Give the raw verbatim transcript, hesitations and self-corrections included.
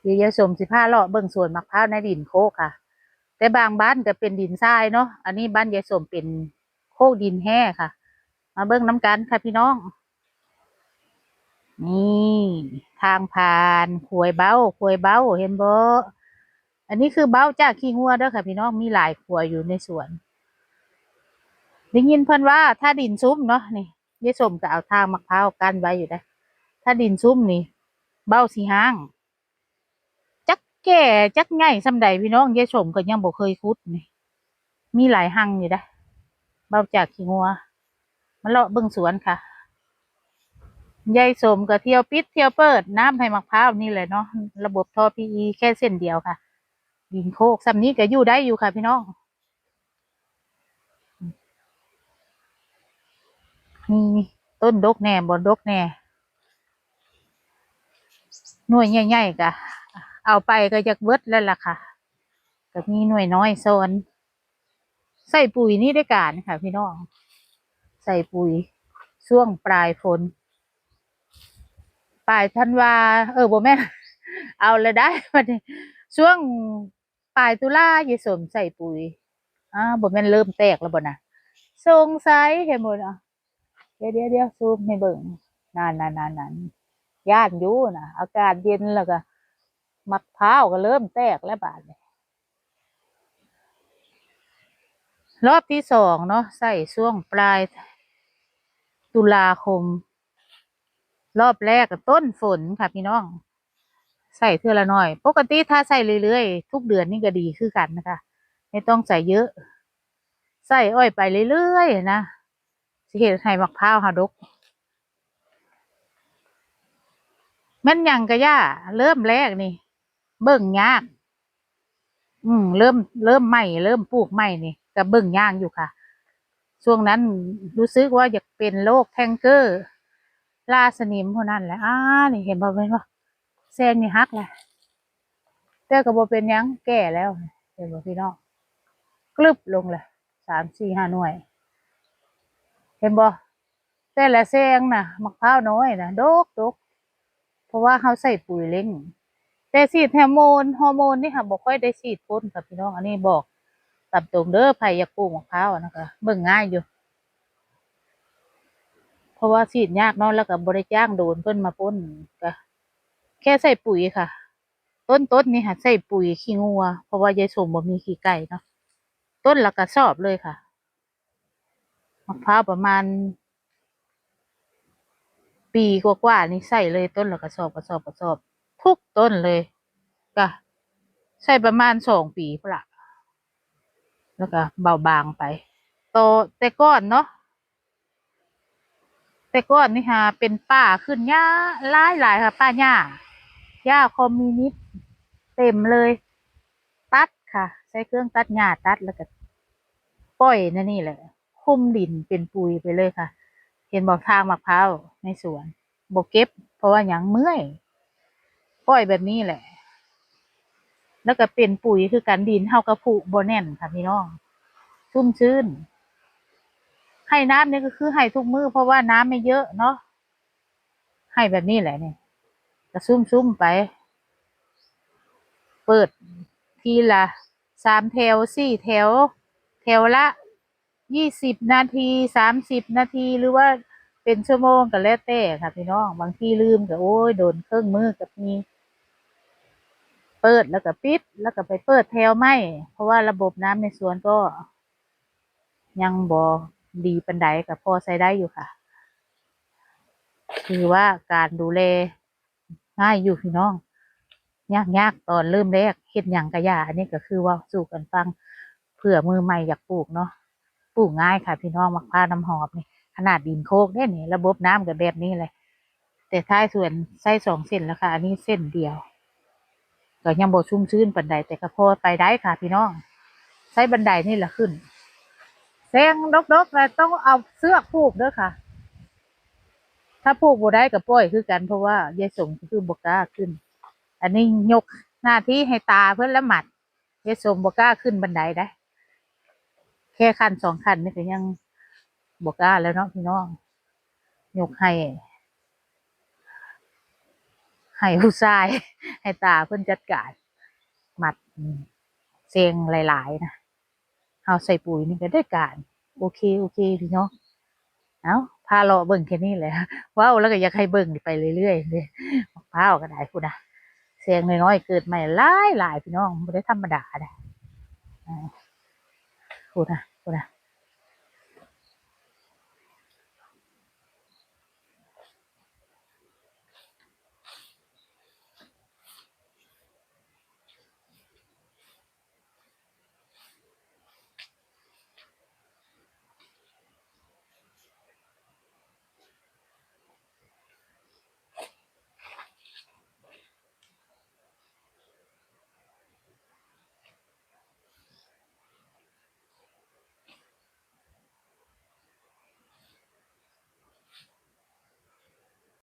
เดี๋ยวยายสมสิพาเลาะเบิ่งสวนมะพร้าวในดินโคกค่ะ แต่บางบ้านก็เป็นดินทรายเนาะ อันนี้บ้านยายสมเป็นโคกดินแฮ่ค่ะ มาเบิ่งนำกันค่ะพี่น้อง นี่ ทางผ่าน ขวยเบ้า ขวยเบ้า เห็นบ่ อันนี้คือเบ้าจากขี้งัวเด้อค่ะพี่น้อง มีหลายขวยอยู่ในสวน ได้ยินเพิ่นว่าถ้าดินซุ่มเนาะ นี่ ยายสมก็เอาทางมะพร้าวกั้นไว้อยู่ได้ ถ้าดินซุ่มนี่ เบ้าสิฮ้าง จักแก่จักใหญ่ส่ำใดพี่น้อง ยายสมก็ยังบ่เคยขุดนี่ มีหลายฮังอยู่ได้ เบ้าจากขี้งัว มาเลาะเบิ่งสวนค่ะ ยายสมก็เที่ยวปิดเที่ยวเปิดน้ำให้มะพร้าวนี่แหละเนาะ ระบบท่อ พีอี แค่เส้นเดียวค่ะ ดินโคกส่ำนี้ก็อยู่ได้อยู่ค่ะพี่น้อง มีต้นดกแน่บ่ดกแน่ หน่วยใหญ่ๆก็เอาไปก็อยากเบิดแล้วล่ะค่ะ ก็มีหน่วยน้อยซ้อน ใส่ปุ๋ยนี่ได้การค่ะพี่น้อง ใส่ปุ๋ยช่วงปลายฝน ปลายธันวา เออ บ่แม่น เอาละได้ บัดนี้ ช่วงปลายตุลายายสมใส่ปุ๋ย อ่า บ่แม่นเริ่มแตกแล้วบ่นะ สงสัย เห็นบ่เนาะ เดี๋ยวเดี๋ยวเดี๋ยวซูมให้เบิ่ง นั่นนั่นนั่นนั่น ย่านอยู่นะ อากาศเย็นแล้วก็ มะพร้าวก็เริ่มแตกแล้วบาดนี้ รอบที่สองเนาะ ใส่ช่วงปลายตุลาคม รอบแรกก็ต้นฝนค่ะพี่น้อง ใส่เทื่อละหน่อย ปกติถ้าใส่เรื่อยๆ ทุกเดือนนี่ก็ดีคือกันนะคะ ไม่ต้องใส่เยอะ ใส่อ้อยไปเรื่อยๆนะ สิเฮ็ดให้มะพร้าวเฮาดก แม่นหยังกะย่า เริ่มแรกนี่ เบิ่งยาก อืม เริ่ม เริ่มใหม่ เริ่มปลูกใหม่นี่ ก็เบิ่งยากอยู่ค่ะ ช่วงนั้นรู้สึกว่าอยากเป็นโรคแคนเซอร์ ราสนิมพวกนั้นแหละ อ่า นี่เห็นบ่ เห็นบ่ แซงนี่หักแล้ว แต่ก็บ่เป็นหยัง แก่แล้ว เห็นบ่พี่น้อง กลึบลงเลย สาม สี่ ห้า หน่วย เห็นบ่ แต่ละแซงน่ะ มะพร้าวน้อยน่ะ ดก ดก เพราะว่าเฮาใส่ปุ๋ยเร่ง แต่ฉีดฮอร์โมน ฮอร์โมนนี่ค่ะ บ่ค่อยได้ฉีดพ่นค่ะพี่น้อง อันนี้บอกตามตรงเด้อ ไผอยากปลูกมะพร้าวนะคะ เบิ่งง่ายอยู่ เพราะว่าฉีดยากเนาะ แล้วก็บ่ได้จ้างโดรนเพิ่นมาพ่น ก็แค่ใส่ปุ๋ยค่ะ ต้น ต้นนี่ค่ะ ใส่ปุ๋ยขี้งัว เพราะว่ายายสมบ่มีขี้ไก่เนาะ ต้นละกระสอบเลยค่ะ มะพร้าวประมาณ ปีกว่าๆนี่ใส่เลย ต้นละกระสอบ กระสอบ กระสอบ ทุกต้นเลย ก็ใส่ประมาณสองปีพุ้นละ แล้วก็เบาบางไป ต่อ แต่ก่อนเนาะ แต่ก่อนนี่ค่ะ เป็นป่าขึ้นหญ้าหลายๆค่ะ ป่าหญ้า หญ้าคอมมิวนิสต์เต็มเลย ตัดค่ะ ใช้เครื่องตัดหญ้าตัดแล้วก็ปล่อยนั่นนี่แหละ คุมดินเป็นปุ๋ยไปเลยค่ะ เห็นบ่ ทางมะพร้าวในสวน บ่เก็บ เพราะว่าหยัง เมื่อย ปล่อยแบบนี้แหละ แล้วก็เป็นปุ๋ยคือกัน ดินเฮาก็ผุบ่แน่นค่ะพี่น้อง ชุ่มชื้น ให้น้ำนี่ก็คือให้ทุกมื้อ เพราะว่าน้ำไม่เยอะเนาะ ให้แบบนี้แหละนี่ ก็ชุ่มๆไป เปิดทีละสามแถว สี่แถว แถวละยี่สิบนาที สามสิบนาที หรือว่าเป็นชั่วโมงก็แล้วแต่ค่ะพี่น้อง บางทีลืมก็ โอ้ย โดนเครื่องมือก็มี เปิดแล้วก็ปิด แล้วก็ไปเปิดแถวใหม่ เพราะว่าระบบน้ำในสวนก็ยังบ่ดีปานใด ก็พอใช้ได้อยู่ค่ะ ถือว่าการดูแลง่ายอยู่พี่น้อง ยากๆ ตอนเริ่มแรก เฮ็ดหยังกะย่า อันนี้ก็คือเว้าสู่กันฟัง เผื่อมือใหม่อยากปลูกเนาะ ปลูกง่ายค่ะพี่น้อง มะพร้าวน้ำหอมนี่ ขนาดดินโคกเด้นี่ ระบบน้ำก็แบบนี้เลย แต่ท้ายสวนใช้สองเส้นแล้วค่ะ อันนี้เส้นเดียว ก็ยังบ่ชุ่มชื้นปานใด แต่ก็พอไปได้ค่ะพี่น้อง ใช้บันไดนี่แหละขึ้น แซงดกๆ แล้วต้องเอาเชือกผูกเด้อค่ะ ถ้าผูกบ่ได้ก็ปล่อยคือกัน เพราะว่ายายสมก็คือบ่กล้าขึ้น อันนี้ยกหน้าที่ให้ตาเพิ่นละหมัด ยายสมบ่กล้าขึ้นบันไดได้ แค่ขั้นสองขั้นนี่ก็ยังบ่กล้าแล้วเนาะพี่น้อง ยกให้ ให้ผู้ชาย ให้ตาเพิ่นจัดการ มัด อืม แซงหลายๆ นะ เฮาใส่ปุ๋ยนี่ก็ได้การ โอเค โอเค พี่น้อง เอ้า พาเลาะเบิ่งแค่นี้แหละ เว้าแล้วก็อยากให้เบิ่งไปเรื่อยๆ เด้ มะพร้าวก็ได้ พุ้นนะ แซงน้อยๆ เกิดใหม่หลายๆ พี่น้อง บ่ได้ธรรมดาเด้ อ่า พุ้นนะ พุ้นนะ